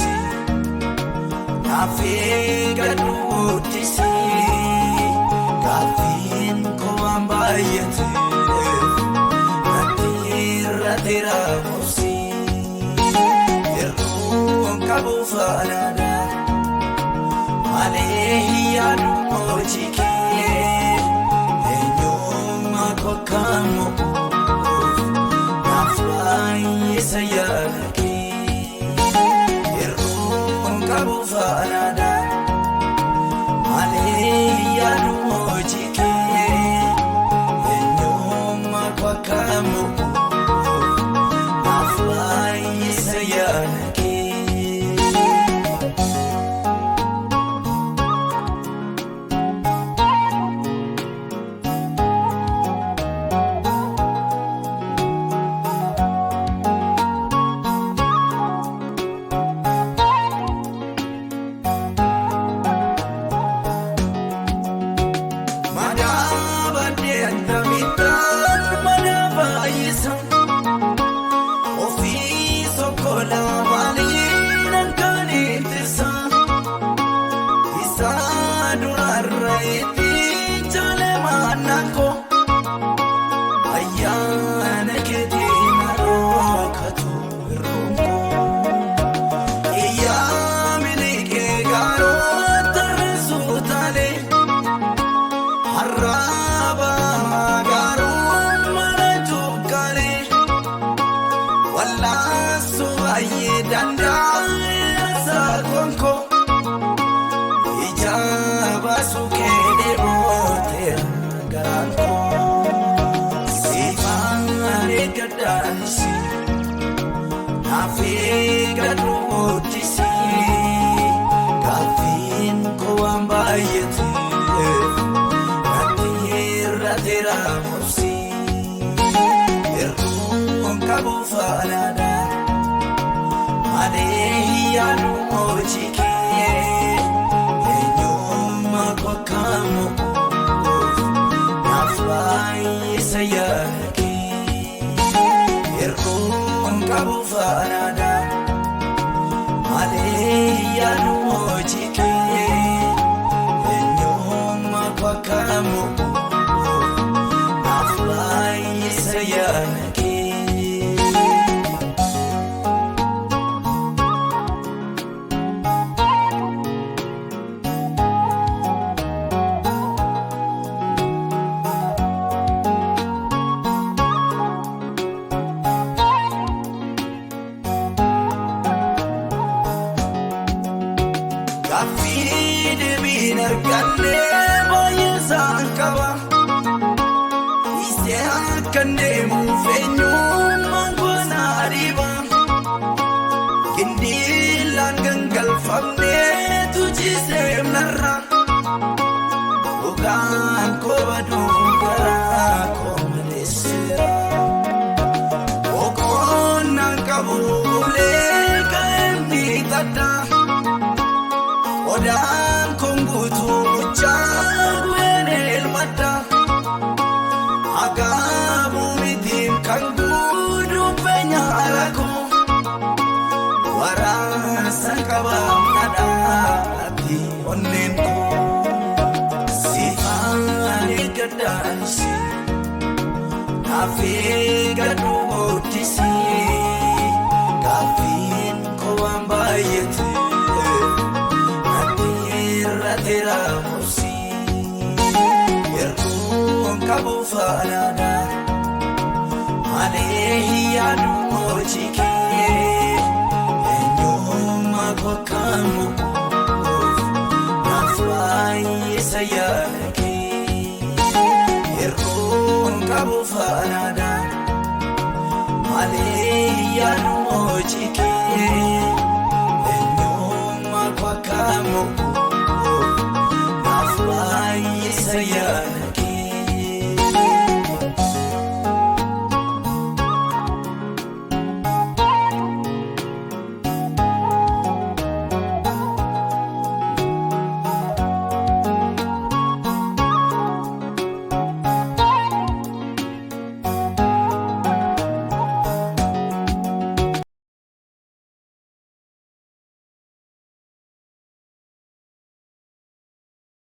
obsi, naaf eeggadhu guddisi. Gaaffiin koo waan baay'ateef natti irrateera obsi. Yeroo qabu faanaadha malee yaadu hojii kee eenyummaa koo kan mo'uuf naaf baay'isa yaada kee. Yeroo qabu faanaadha malee yaadu hojii kee eenyummaa koo kan mo'uuf naaf baay'isa yaada kee. Madaabadde akkamittaan mana baay'isa ofii sokkolaa maaliin akkaan ittisa isaa duraarra itti jaalamaan nakkoo ayyaana keetiin harookatu irronkoo. Iyyaa miliqee gaaroo tarreessuu taalee. Arraba garuu mana cuqqaalee wallaansoo baay'ee danda'aa konkoo ija baasuu kee booteera garaan koo siifaan eeggadhaanisi naaf eeggadhu guddisi gaaffiin koo waan baay'ateef. Natti irrateera obsi, yeroo qabu faanaadha malee yaadu hojii kee eenyummaa koo kan mo'uuf naaf baay'isa yaada kee. Yeroo qabu faanaadha malee yaadu hojii kee eenyummaa koo kan mo'uuf naaf baay'isa yaada kee. Gaaffii deebiin arganne baay'ee isaan qaba. Isee akkan deemuuf eenyummaan gosa dhiiba. Gindiilaan gangalfamneetu ciisee narra. Dhugaan koo baduun garaa koo maleessera. Boqonnaan qabu ulee ka'een ni tadda. Odaan kun guutuu gochaa gu'een elmadda. Akaabuu mitiin kan guutuu nyaara koo. Waraansa qabaam dhadhaatti onneen koo. Siifaan eeggadhaanisi naaf eeggadhu guddisi. Gaaffiin koo waan baay'ateef natti irrateera obsi. Yeroo qabu faanaadha malee yaadu hojii kee eenyummaa koo kan mo'uuf naaf baay'isa yaada kee. Yeroo qabu faanaadha malee yaadu hojii kee.